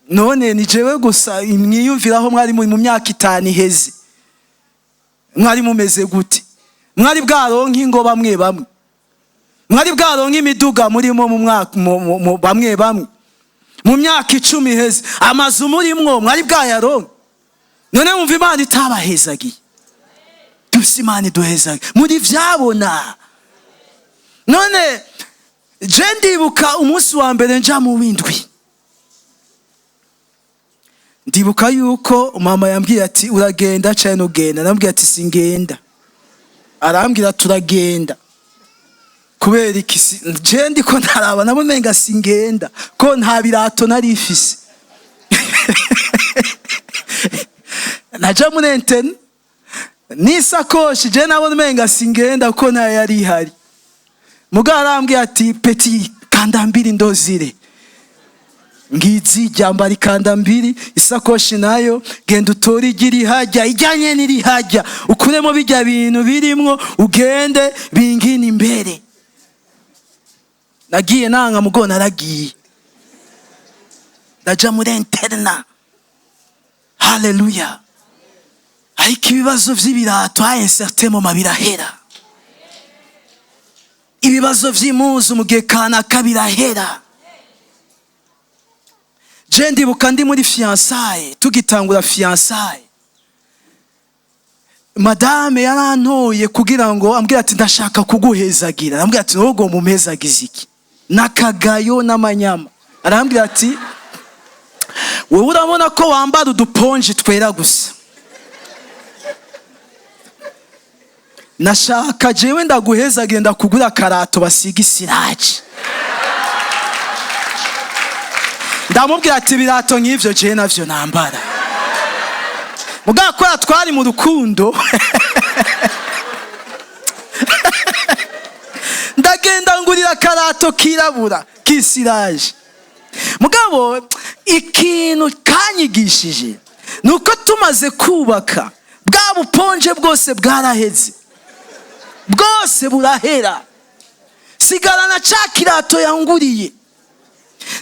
None ni jewe gusa mwiyumviraho? Mwari muri mu myaka 5 iheze, mwari mumeze gute? Mwari bwaronke ingo bamwe bamwe? Mwari bwaronke imiduga murimo mu mwaka bamwe bamwe? Mu myaka 10 iheze, amazu murimwo mwari bwayaronke? None wumva Imana itabahezagiye? Dufise Imana iduhezagiye muri vyabona. None je ndibuka umunsi wa mbere nja mu w'indwi, ndibuka yuko mama yambwiye ati: "Uragenda canke ugenda?" Nambwiye ati: "Singenda." Arambwira: "Turagenda." Kubera iki? Je ndiko ndaraba nabo umenga singenda, ko nta birato nari ifise. Naja muri internat n'isakoshi, je nabona umenga singenda kuko ntayo yari ihari. Mugabo arambwiye ati: "Petit, kandambiri ndozire ngizi." Ryambara ikandambiri, isakoshi nayo genda utore igi rihajya ijyanye n'irihajya, ukuremo bijya bintu birimwo, ugende bingina imbere. Nagiye nanga, mugo naragiye, ndaja muri internat. Haleluya! Ariko ibibazo vy'ibirato à un certain moment birahera, ibibazo vy'impuzu mu gihe kanaka birahera. Je ndibuka ndi muri fiançailles, tugitangura fiançailles, madame yarantoye kugira ngo ambwira ati: "Ndashaka kuguhezagira." Arambwira ati: "Wowe ugomba umpezagize iki n'akagayo n'amanyama?" Arambwira ati: "Wowe urabona ko wambara uduponji twera gusa, nashaka jewe ndaguhezagira, ndakugura akarato basiga isiraje." Ndamubwira ati: "Ibirato nk'ivyo jewe navyo nambara." Mugabo kubera twari mu rukundo, ndagenda ngurira akarato kirabura k'isiraje. Mugabo ikintu kanyigishije ni uko tumaze kubaka, bwa buponje bwose bwaraheze, bwose burahera, sigarana ca kirato yanguriye.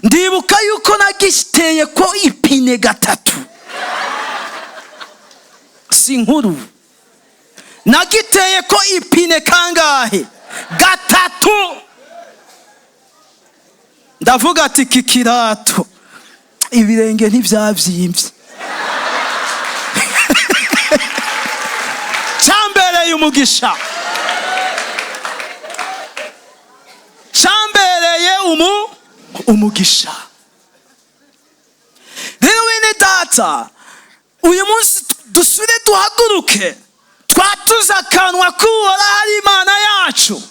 Ndibuka yuko nagiteye ko ipine gatatu, si nkuru. Nagiteye ko ipine kangahe? Gatatu. Ndavuga ati: "Iki kirato ibirenge ntibyavyimbye, cyambereye umugisha, cyambereye umugisha." Data, uyu munsi dusubire duhaguruke, twatuze akanwa k'Uhoraho ari Imana yacu,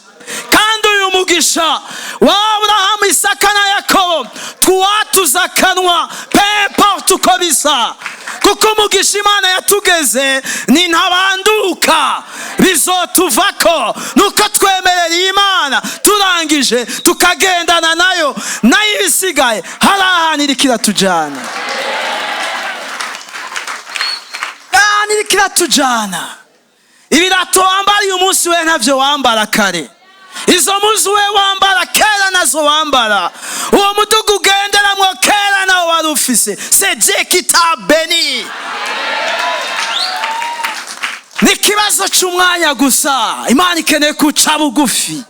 kandi uyu mugisha wa Aburahamu, Isaka na Yakobo tuwatuze akanwa, peu importe uko bisa, kuko umugisha Imana yatugeze ni ntabanduka, bizotuvako nuko twemerera Imana, turangije tukagendana nayo, nayo ibisigaye hari ahantu iriko iratujana, ahantu iriko iratujana. Ibirato wambara uyu munsi we ntavyo wambara kare, izo mpuzu we wambara kera nazo wambara, uwo mudugu ugenderamwo kera nawo wari ufise. C'est Dieu qui t'a béni. Ni ikibazo c'umwanya gusa. Imana ikeneye kuca bugufi,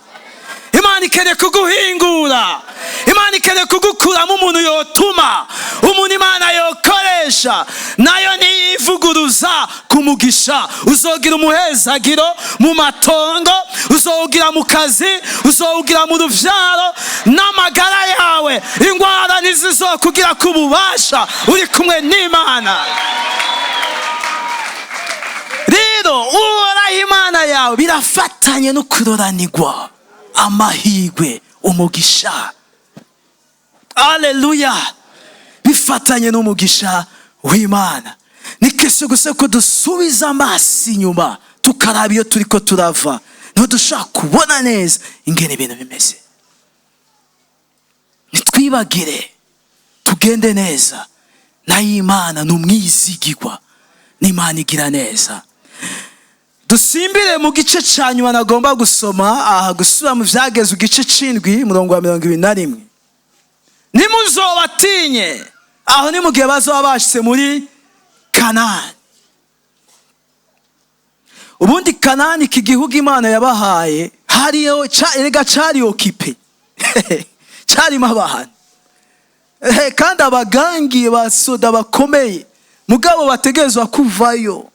Imana ikeneye kuguhingura, Imana ikeneye kugukuramo umuntu yotuma, umuntu Imana yokoresha, nayo niyivuguruza kumugisha. Uzogira umuhezagiro mu matongo, uzogira mu kazi, uzogira mu ruvyaro n'amagara yawe. Ingwara ntizizokugira ku bubasha, uri kumwe n'Imana. Rero Uhoraho Imana yawe birafatanye no kuroranirwa, amahirwe, umugisha. Aleluya! Bifatanye n'umugisha w'Imana. Ni kese gusa ko dusubiza amaso inyuma tukaraba iyo turiko turava, niho dushobora kubona neza ingene ibintu bimeze. Ntitwibagire, tugende neza nayo. Imana ni umwizigirwa, n'Imana igira neza. Dusimbire mu gice ca nyuma nagomba gusoma aha, gusubira mu Vyageze igice c'indwi, umurongo wa 21. Ntimuzobatinye. Aho ni mu gihe bazoba bashitse muri Kanani. Ubundi Kanani, iki gihugu Imana yabahaye, hariyo erega cari occupé, carimo abantu, kandi abagangi basoda bakomeye, mugabo bategerezwa kuvayo.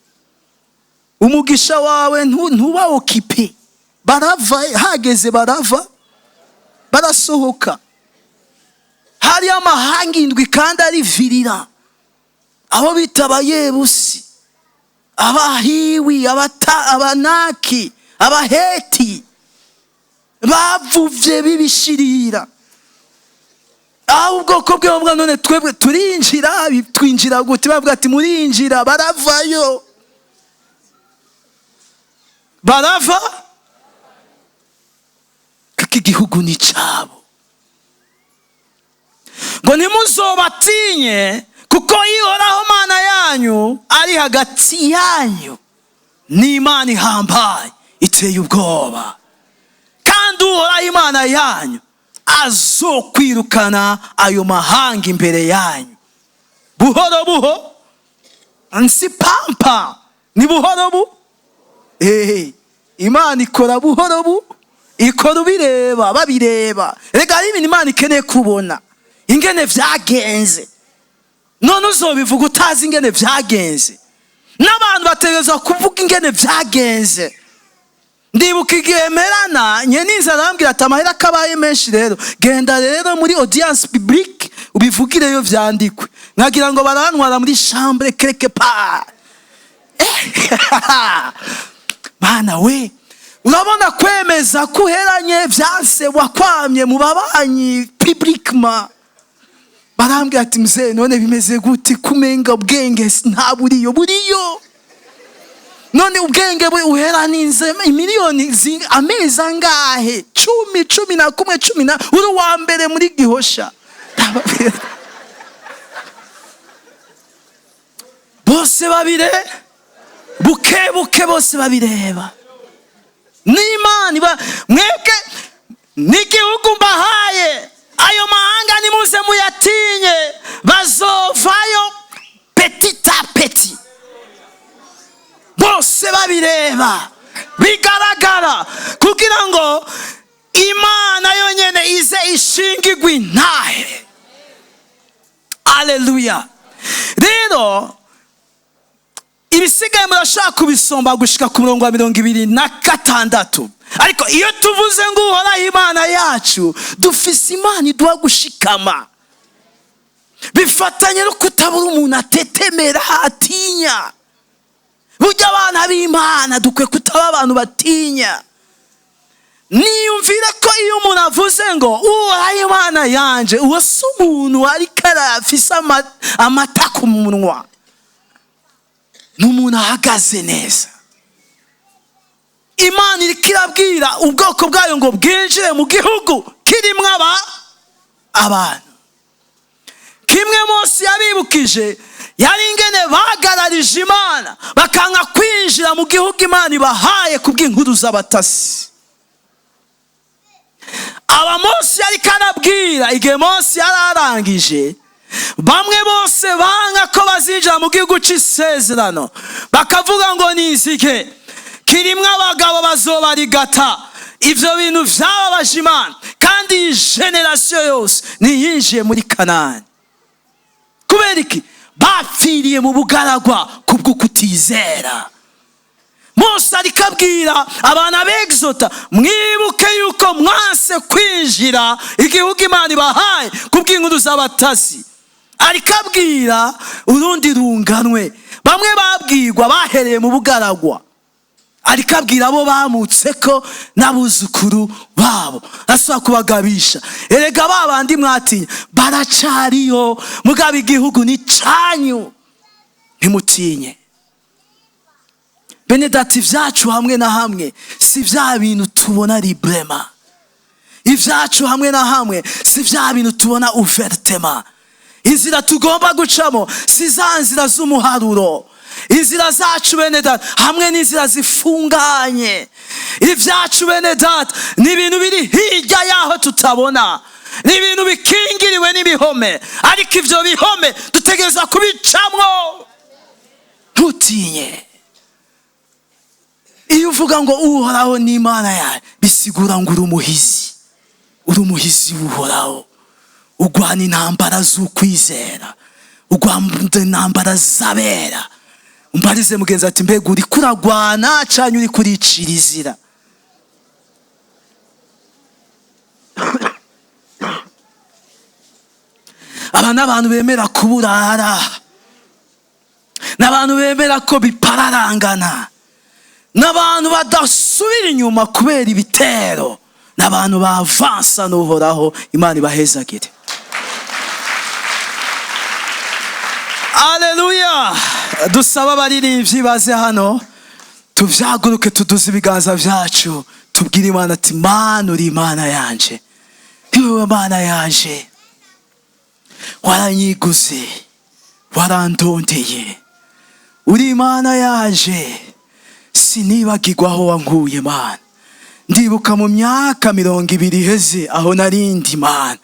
Umugisha wawe ntuba occupé, barava hageze, barava, barasohoka. Hariyo amahanga indwi kandi ari virira, abo bita Abayebusi, Abahiwi, Abanaki, Abaheti, bavuvye bibishirira. Aho ubwoko bwe bavuga: "None twebwe turinjira, twinjira gute?" Bavuga ati: "Murinjira." Baravayo, barava, kuko igihugu ni cabo. Ngo ntimuzobatinye, kuko Ihoraho Mana yanyu ari hagati yanyu, ni Imana ihambaye iteye ubwoba, kandi Uhoraho Imana yanyu azokwirukana ayo mahanga imbere yanyu buhoro buho. Nsi pampa, ni buhoro bu ehe. Imana ikora buhoro bu, ikora ubireba, babireba. Rega hari ibintu Imana ikeneye kubona ingene vyagenze. None uzobivuga utazi ingene vyagenze? N'abantu bategerezwa kuvuga ingene vyagenze. Ndibuka igihe merana nyeninza, arambwira ati: "Amahera akabaye menshi rero, genda rero muri audience publique ubivugireyo, vyandikwe." Nkagira ngo barantwara muri chambre quelque part. Mana we, urabona kwemeza ko uheranye vyanse, wakwamye mu babanyi publiquement. Barambwira ati: "Mzee, none bimeze gute kumenga ubwenge nta buriyo buriyo? None ubwenge bwe uheraninze miliyoni amezi angahe? 10, 11, cumi na uri uwa mbere muri Gihosha." Ndababwira, bose babire buke buke, bose babireba. N'Imana iba mwebwe n'igihugu mbahaye, ayo mahanga nimuze muyatinye, bazovayo petit à petit, bose babireba, bigaragara, kugira ngo Imana yonyene ize ishingirwe intahe. Aleluya! Rero ibisigaye murashaka kubisomba gushika ku murongo wa 26. Ariko iyo tuvuze ngo Uhoraho Imana yacu, dufise Imana iduha gushikama. Bifatanye no kutabura umuntu atetemera, atinya. Burya abana b'Imana dukwiye kutaba abantu batinya. Niyumvira ko iyo umuntu avuze ngo uhoraho Imana yanje, uwo si umuntu ariko arafise amata ku munwa, ni umuntu ahagaze neza. Imana iriko irabwira ubwoko bwayo ngo bwinjire mu gihugu kirimwo abantu. Kimwe Mose yabibukije yari ingene bagararije Imana bakanka kwinjira mu gihugu Imana ibahaye kubw'inkuru z'abatasi. Aba Mose yariko arabwira, igihe Mose yari arangije, bamwe bose banga ko bazinjira mu gihugu c'isezerano, bakavuga ngo nizige kirimwo abagabo bazobarigata. Ivyo bintu vyababaje Imana, kandi iyi generasiyo yose ntiyinjiye muri Kanani. Kubera iki? Bapfiriye mu bugaragwa kubw'ukutizera. Mose ariko abwira abana b'Exota, mwibuke yuko mwanse kwinjira igihugu Imana ibahaye kubw'inkuru z'abatasi. Ariko abwira urundi runganwe, bamwe babwirwa bahereye mu bugaragwa. Ariko abwira abo bamutse ko n'abuzukuru babo, asaba kubagabisha, erega ba bandi mwatinya baracariyo, mugabo igihugu ni canyu, ntimutinye. Bene data, ivyacu hamwe na hamwe si vya bintu tubona librema. Ivyacu hamwe na hamwe si vya bintu tubona ouvertement. Inzira tugomba gucamo si za nzira z'umuharuro. Inzira zacu bene data hamwe n'inzira zifunganye. Ivyacu bene data ni ibintu biri hirya yaho tutabona, ni ibintu bikingiriwe n'ibihome, ariko ivyo bihome dutegerezwa kubicamwo. Ntutinye. Iyo uvuga ngo Uhoraho ni Imana yawe, bisigura ngo uri umuhizi, uri umuhizi w'Uhoraho, ugwana intambara z'ukwizera, ugwana intambara z'abera. Umbarize mugenzi ati mbega uri kuragwana canke uri kuricira izira? Aba n'abantu bemera kuburara, n'abantu bemera ko bipararangana, n'abantu badasubira inyuma kubera ibitero, n'abantu bavansa n'Uhoraho. Imana ibahezagire. Alleluya. Dusaba abaririmbyi baze hano, tuvyaguruke, tuduze ibiganza vyacu, tubwire Imana ati Mana uri Imana yanje, ni wewe Mana yanje, waranyiguze, warandondeye, uri Imana yanje, sinibagirwa aho wankuye Mana. Ndibuka mu myaka 20 iheze aho narindi Mana,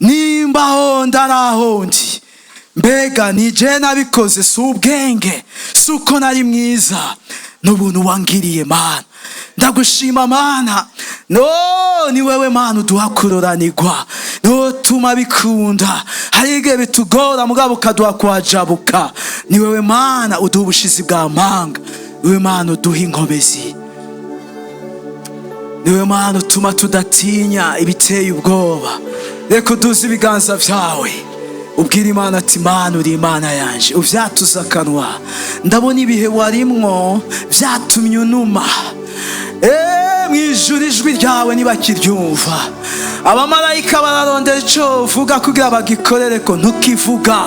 nimba aho ndaraho ndi, mbega ni je nabikoze, si ubwenge, si uko nari mwiza, n'ubuntu wangiriye Mana. Ndagushima Mana. No, ni wewe Mana uduha kuroranirwa, niwe utuma bikunda. Hari igihe bitugora mugabo ukaduha kuhajabuka. Ni wewe Mana uduha ubushizi bwa manga, ni wewe Mana uduha inkomezi, ni wewe Mana utuma tudatinya ibiteye ubwoba. Reka uduze ibiganza vyawe, ubwira Imana ati Mana uri Imana yanje. Uvyatuze akanwa, ndabona ibihe warimwo vyatumye unuma. Mwijuru ijwi ryawe ntibakiryumva, abamarayika bararondera ico uvuga kugira bagikorere ko ntukivuga.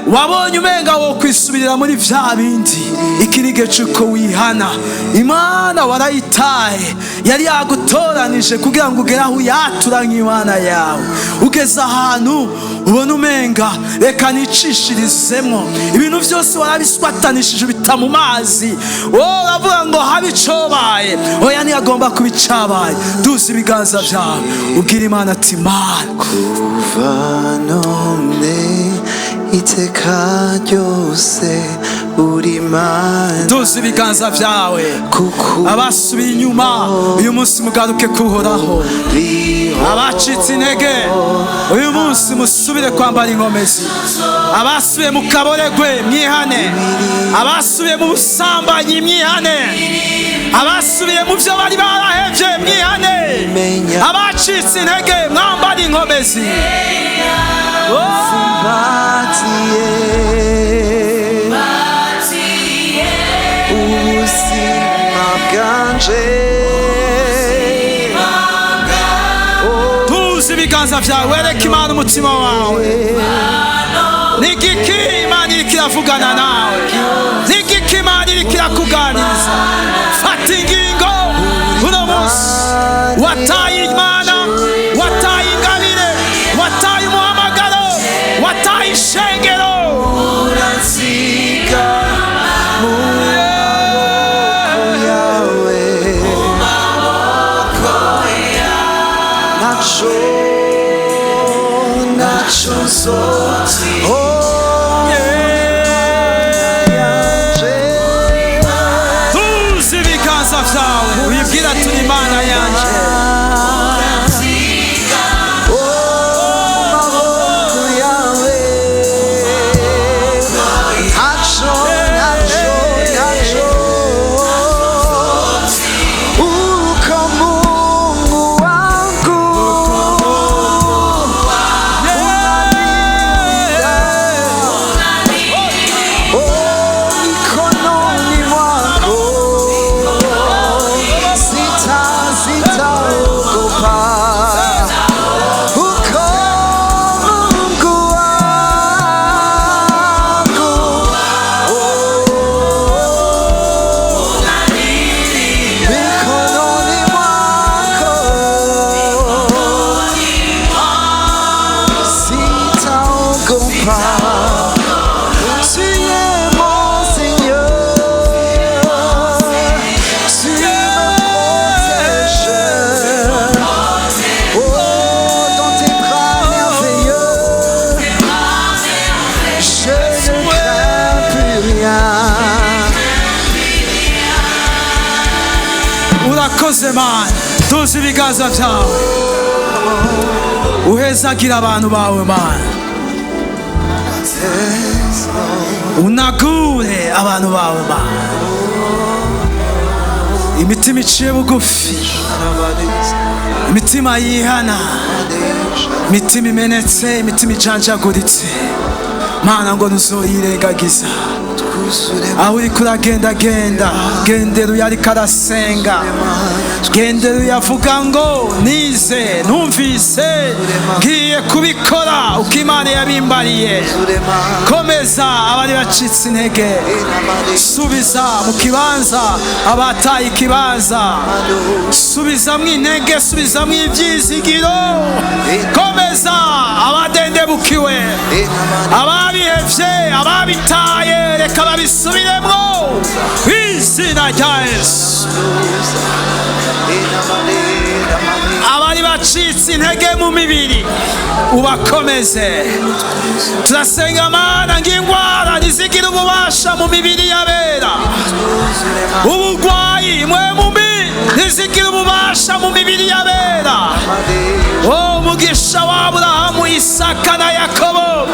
Wabonye umenga wo kwisubirira muri vya bindi, iki ni igihe c'uko wihana. Imana warayitaye, yari yagutoranije kugira ngo ugere aho uyatura nk'Imana yawe. Ugeze ahantu ubona umenga reka nicishirizemwo, ibintu vyose warabiswatanishije ubita mu mazi, wowe uravuga ngo habe icobaye. Oya, ntiyagomba kuba icabaye. Duza ibiganza vyawe, ubwira Imana ati Mana, kuva none iteka ryose uri Imana. Duza ibiganza vyawe. Kuko Abasubiye inyuma uyu munsi mugaruke kuhoraho, abacitse intege uyu munsi musubire kwambara inkomezi, abasubiye mu kaboregwe mwihane, abasubiye mu busambanyi mwihane, abasubiye mu vyo bari barahevye mwihane. Menya Abacitse intege mwambare inkomezi. Mfumbatiye ubuzima bwanje. Tuzi ibiganza byawe, wereke Imana umutima wawe. Ni igiki Imana iriko iravugana nawe? Ni igiki Imana iriko irakuganiriza? Fata ingingo uno munsi. Wataye Imana, wataye ingabire, wataye umuhamagaro, wataye ishengero. Uransiga mu maboko yawe, naco naco nzo. Oh, yanje. Tuzi ibiganza byawe, wibwira turi Imana yanje. Oh, maboko yawe, naco naco naco. Uko Mungu wangu unalinda. Oh, mikononi mwako sitaogopa. Uko Mungu wangu, oh, mikononi mwako sitaogopa. Tu es mon Seigneur, tu me protèges. Oh, dans tes bras merveilleux, je ne crains plus rien. Urakoze Mana. Tuzi ibiganza byawe, uhezagira abantu bawe Mana, unagure abantu bawe Mana, imitima iciye bugufi, imitima yihana, imitima imenetse, imitima ijanjaguritse Mana, ngo ntuzoyirengagiza. Aho uriko uragendagenda, gendera uyo ariko arasenga, gendera uyavuga ngo nize, numvise, ngiye kubikora uko Imana yabimbariye. Komeza abari bacitse intege, subiza mu kibanza abataye ikibanza, subizamwo intege, subizamwo ibyizigiro. Komeza abadendebukiwe, ababihevye, ababitaye, reka babisubiremwo izina rya Yesu. Abari bacitse intege mu mibiri, ubakomeze. Turasenga Mana ngo ingwara ntizigire ububasha mu mibiri y'abera, ubugwayi, mwe mbi ntizigire ububasha mu mibiri y'abera. Oh, umugisha wa Aburahamu, Isaka na Yakobo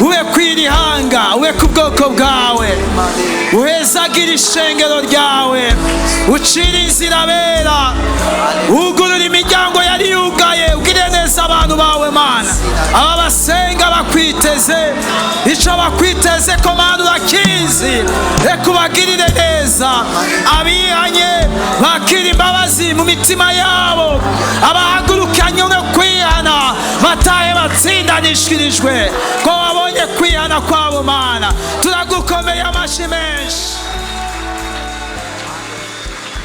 ube kw'irihanga, ube ku bwoko bwawe, uhezagira ishengero ryawe, ucire inzira abera, ugurura imiryango yari yugaye, ugire neza abantu bawe Mana. Aba basenga bakwiteze, icyo bakwiteze ko Mana urakizi, reka ubagirire neza. Abihanye bakira imbabazi mu mitima yabo, abahagurukanye no kwihana batahe batsindanishirijwe ko babonye kwihana kwabo. Mana, turagukomeye amashyi menshi.